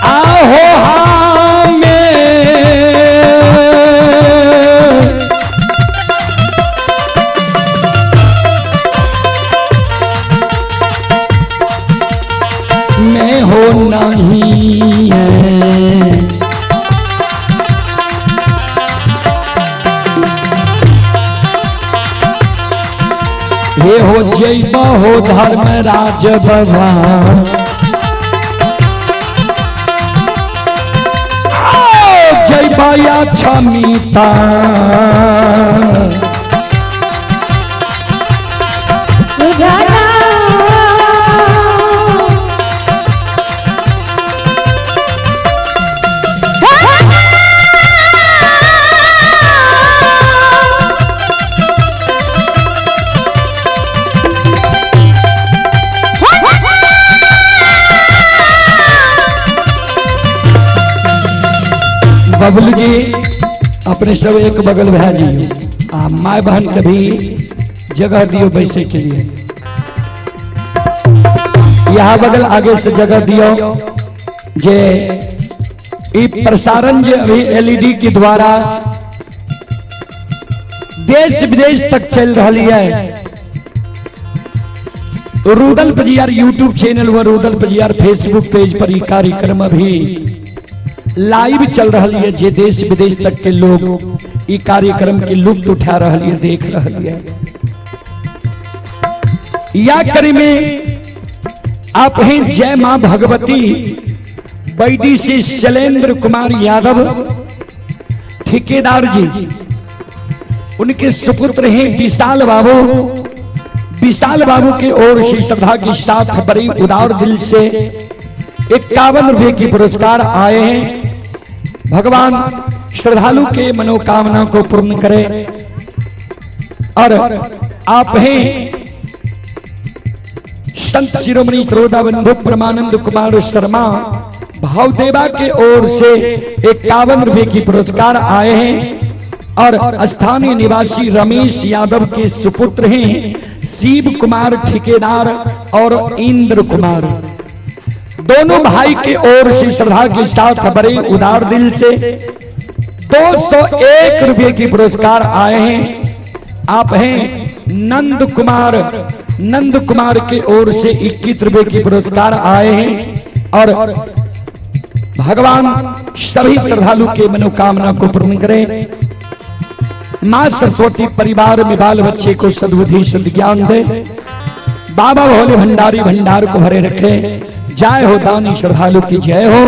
आहो हमें मैं हो नहीं है। हे हो जय हो धर्मराज बाबा, जय बाया क्षमिता। बबलू जी अपने सब एक बगल भैया जी आ my बहन के भी जगह दियो बैसे के लिए, यहाँ बगल आगे से जगह दियो। जे ई प्रसारण जे अभी एलईडी के द्वारा देश विदेश तक चल रही है, रूदल पजियार यूट्यूब चैनल व रूदल पजियार फेसबुक पेज पर यह कार्यक्रम अभी लाइव चल रहा है। जे देश विदेश तक के लोग ई कार्यक्रम के लुत्फ उठा रहा है, देख रहा है। या करी में आप हैं जय मां भगवती बैडी से शैलेंद्र कुमार यादव ठेकेदार जी, उनके सुपुत्र हैं विशाल बाबू। विशाल बाबू के ओर से श्रद्धा के साथ बड़ी उदार दिल से 51 रुपए की पुरस्कार आए हैं। भगवान श्रद्धालु के मनोकामना को पूर्ण करे। और आप हैं संत शिरोमणि त्रोदा बंधु परमानंद कुमार शर्मा भावदेवा के ओर से 51 रुपए की पुरस्कार आए हैं। और स्थानीय निवासी रमेश यादव के सुपुत्र हैं शिव कुमार ठेकेदार और इंद्र कुमार, दोनों भाई के ओर से श्रद्धा के साथ बड़े उदार दिल से 201 रुपए की पुरस्कार आए हैं। आप हैं नंद कुमार, नंद कुमार के ओर से 21 रुपए की पुरस्कार आए हैं। और भगवान सभी श्रद्धालु के मनोकामना को पूर्ण करें। मां सरस्वती परिवार में बाल बच्चे को सद्बुद्धि सद्ज्ञान दे। बाबा भोले भंडारी भंडार को भरे रखे। जय हो दानी श्रद्धालु की जय हो,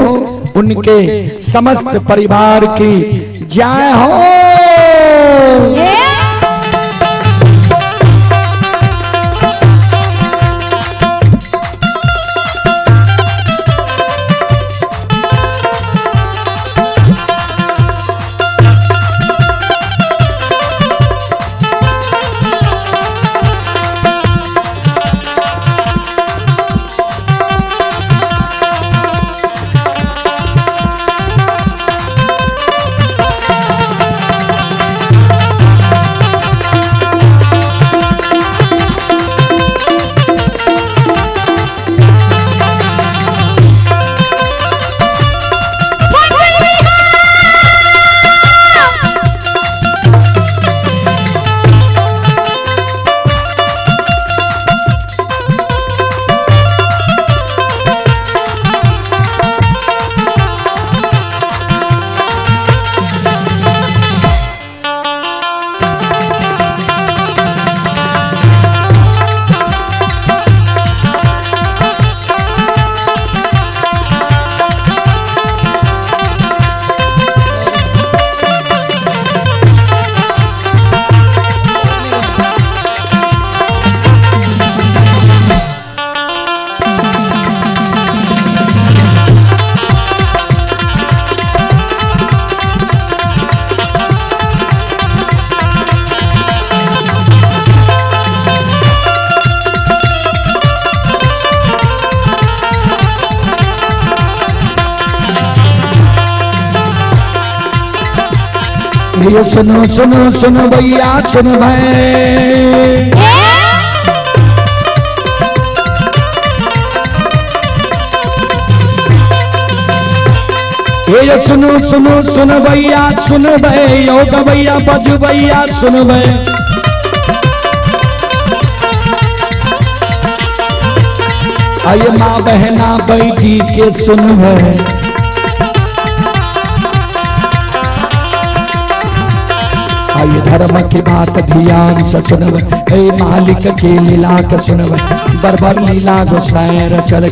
उनके समस्त परिवार की जय हो। ये सुनो सुनो सुनो भैया सुनो भाई। ये सुनो सुनो सुनो भैया सुनो भाई, यो गवैया बजू भैया सुनो भाई। आये माँ बहना बैठी के सुन भाई। आये धर्म की बात ध्यान से सुनब, ए मालिक के लीला के सुनब, बरबर लीला गोसाई रचल,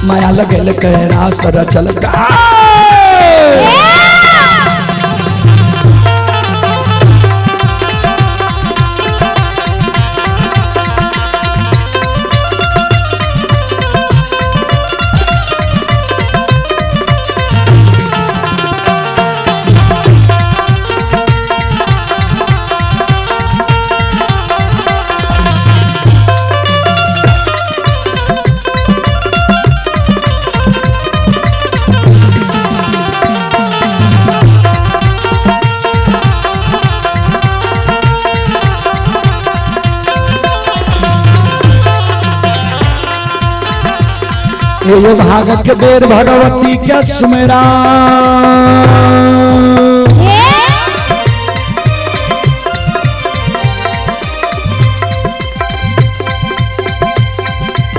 माया लगल के रास रचल। ये भाग के देर भगवती के सुमेरा।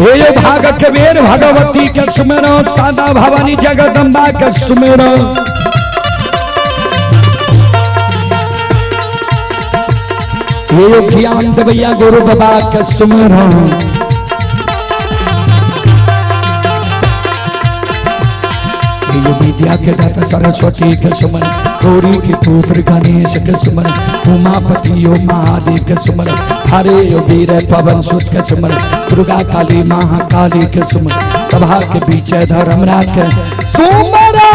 ये भाग के बेर भगवती के सुमेरा, सादा भवानी जगदम्बा के सुमेरा। ये ज्ञान देवैया गुरु बाबा के सुमेरा। विद्या के दाता सरस्वती के सुमन, गौरी के पुत्र गणेश के सुमन, उमापति यो महादेव के सुमन, हरे यो वीर पवन सुत के सुमन, दुर्गा काली महाकाली के सुमन, सभा के बीच धर्मराज के सुमरा।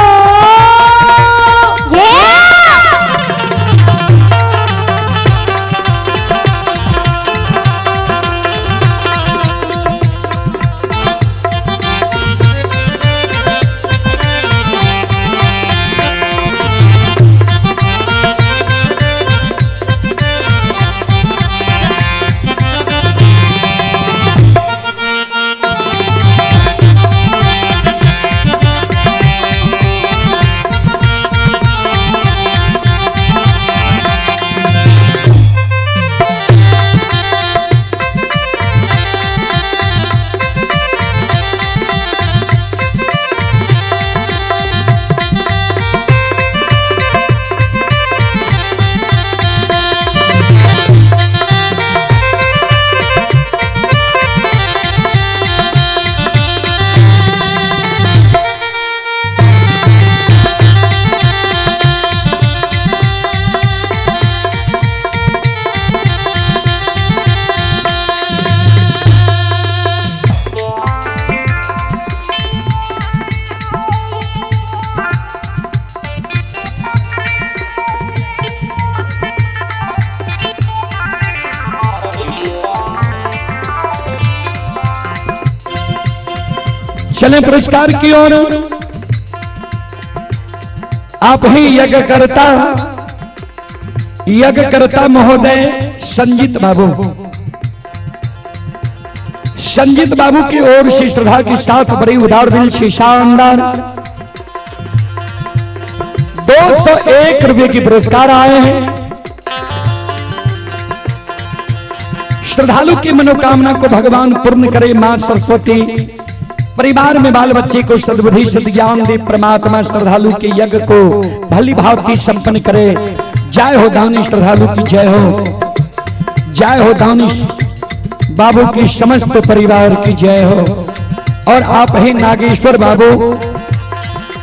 चले पुरस्कार की ओर। आप ही यज्ञकर्ता, यज्ञकर्ता महोदय संजीत बाबू, संजीत बाबू की ओर से श्रद्धा के साथ बड़ी उदार दिल से शानदार 201 रुपए की पुरस्कार आए हैं। श्रद्धालु की मनोकामना को भगवान पूर्ण करे। मां सरस्वती परिवार में बाल बच्चे को सद्बुद्धि सद्ज्ञान दे। परमात्मा श्रद्धालु के यज्ञ को भली भांति संपन्न करे। जय हो दानी श्रद्धालु की जय हो, जय हो दानी बाबू की समस्त परिवार की जय हो। और आप हैं नागेश्वर बाबू,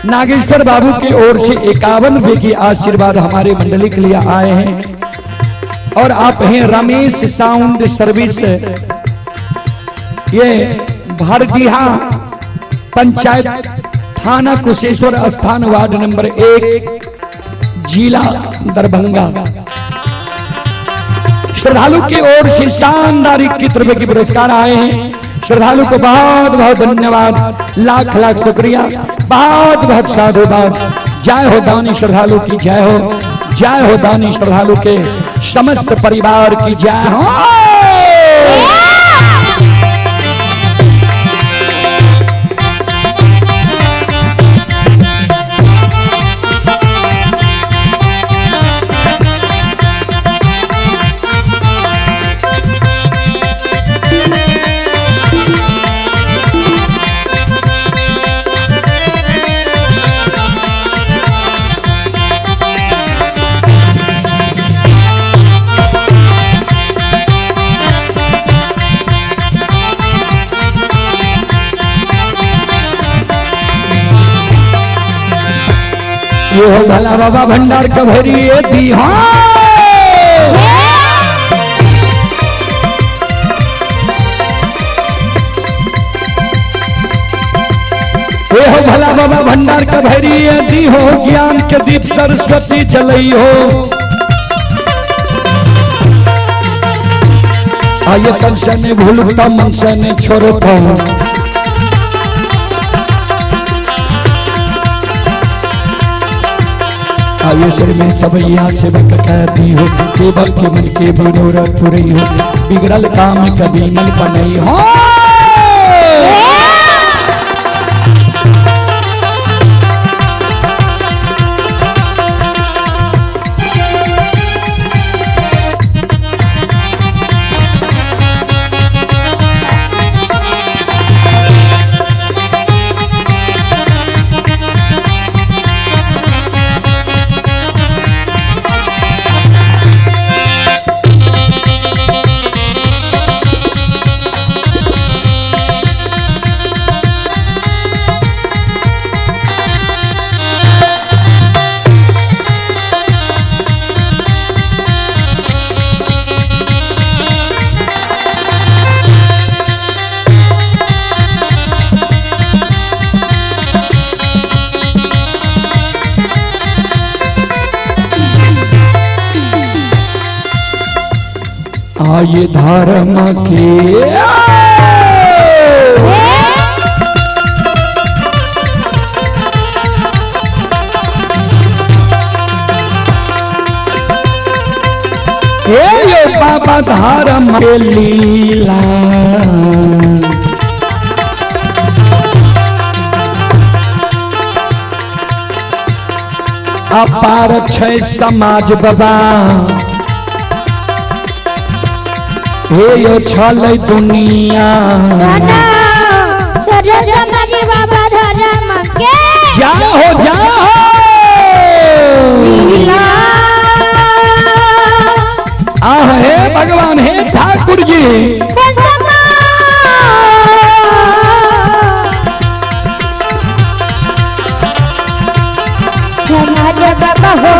नागेश्वर बाबू की ओर से 51 रुपए की आशीर्वाद हमारे मंडली के लिए आए हैं। और आप हैं रमेश साउंड सर्विस, ये भारडीहा पंचायत थाना कुशेश्वर स्थान वार्ड नंबर 1 जिला दरभंगा। श्रद्धालु की ओर से शानदार 21 रुपए की पुरस्कार आए हैं। श्रद्धालु को बहुत बहुत धन्यवाद, लाख लाख शुक्रिया, बहुत बहुत साधुवाद। जय हो दानी श्रद्धालु की जय हो, जय हो दानी श्रद्धालु के समस्त परिवार की जय हो। ये हो भला बाबा भंडार कभरी ये दी। हाँ ये हो भला बाबा भंडार कभरी ये दी हो, ज्ञान के दीप सरस्वती जलई हो। आये तन से नहीं भूलता मन से नहीं छोड़ता, आयुष्य में सबैया सेवक कहती हो, सेवक के मन के मनोरथ पुरई हो, बिगड़ल काम कभी नल बनई हो। आये धर्म के ये बाबा धर्म के लीला, अपार छै समाज बाबा, हे यो छल दुनिया। जा हो जा हो आह हे भगवान हे ठाकुर जी। बाबा हो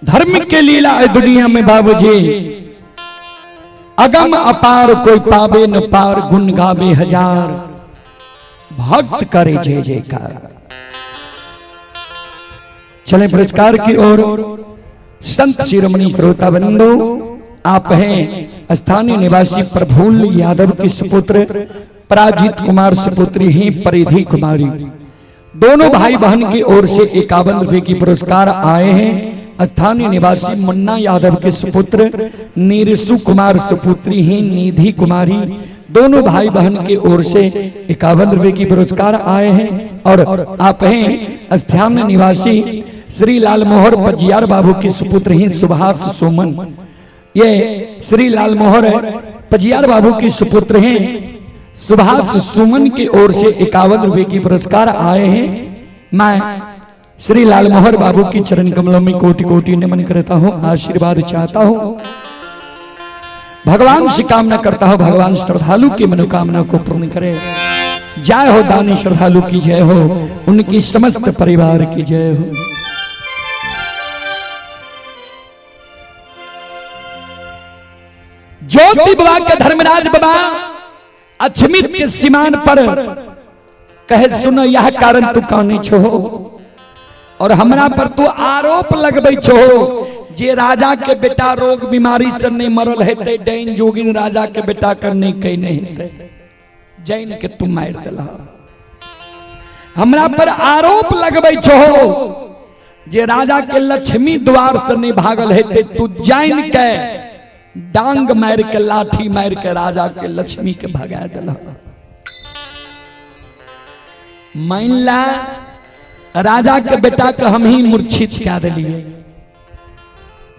धर्म के लीला है दुनिया में बाबूजी, अगम अपार कोई पावे न पार, गुण गावे हजार, भक्त करे जय जयकार। चले पुरस्कार की ओर। संत शिरोमणि श्रोता बंधु, आप हैं स्थानीय निवासी प्रफुल्ल यादव के सुपुत्र पराजित कुमार सुपुत्री ही परिधि कुमारी, दोनों भाई बहन की ओर से 51 रुपए की पुरस्कार आए हैं। स्थानीय निवासी मुन्ना यादव के सुपुत्र नीरसु कुमार सुपुत्री ही निधि कुमारी, दोनों भाई बहन की ओर से 51 रुपए की पुरस्कार आए हैं। और आप हैं स्थानीय निवासी श्री लाल मोहर पजियार बाबू के सुपुत्र ही सुभाष सोमन, ये श्री लाल मोहर पजियार बाबू के सुपुत्र हैं सुभाष सुमन की ओर से 51 रुपए की पुरस्कार आए हैं। मैं श्री लाल मोहर बाबू की चरण कमलों में कोटि कोटि नमन करता हूं, आशीर्वाद चाहता हूं। भगवान से कामना करता हूं, भगवान श्रद्धालु की मनोकामना को पूर्ण करे। जय हो दानी श्रद्धालु की जय हो, उनकी समस्त परिवार की जय हो। ज्योति बाबा के धर्मराज बाबा अछमित के सीमान पर कहे सुनो यह कारण तू कहने छो और हमरा पर तू आरोप लगबै छो जे राजा के बेटा रोग बीमारी से नहीं मरल हेतै, डैन जोगिन राजा के बेटा कर नहीं कहीं हेतै, जैन के तू मारि देलह। हमरा पर आरोप लगबै छो जे राजा के लक्ष्मी द्वार से नहीं भागल हेतै, तू जैन के डांग मार के लाठी मार के राजा के लक्ष्मी के भगा दिल। मान ला राजा के बेटा के हम ही मूर्छित कह दिलिए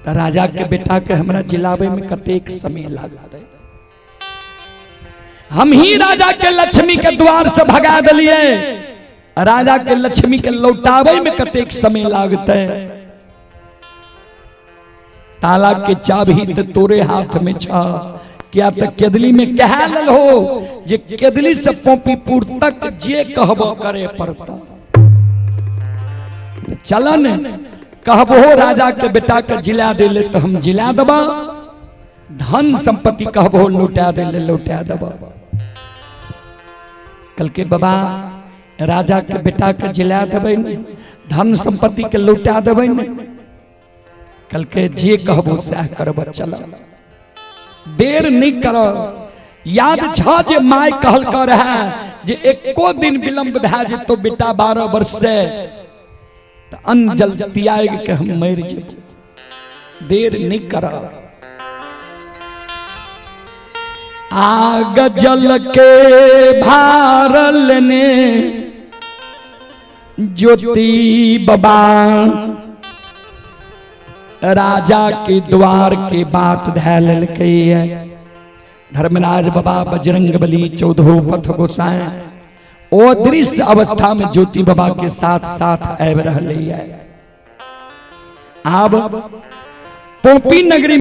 तो राजा के बेटा के हमरा जिलावे में कतेक समय लागतै। हम ही राजा के लक्ष्मी के द्वार से भगा दिलिए, राजा के लक्ष्मी के लौटावे में कतेक समय लागतै। ताला के चाबी तो तोरे हाथ में छ, क्या तो केदली में कह लल हो जे केदली से पोपीपुर तक जे कहबो करे पड़ता। चलन कहबो राजा के बेटा के जिला दे तो हम जिला देबा, धन संपत्ति कहबो लौटा दे लौटा देबा। कल के बाबा राजा के बेटा के जिला देबै ने, धन संपत्ति के लौटा देबै ने। कल के जे कहबो सएह करब, चल देर नहीं कर। याद छ जे my कहल कर रहे जे एको दिन विलंब भए जेतो बेटा 12 वर्ष से त अन्न जल त्याग के हम मरि जेब, देर नहीं कर। आग जल के भारल ने ज्योति बाबा राजा के द्वार के बात धै लेलकै। धर्मराज बाबा बजरंग बली चौदहो पथ गोसाई ओ दृश्य अवस्था में ज्योति बाबा के साथ साथ आबि रहलै। आब पोपी नगरी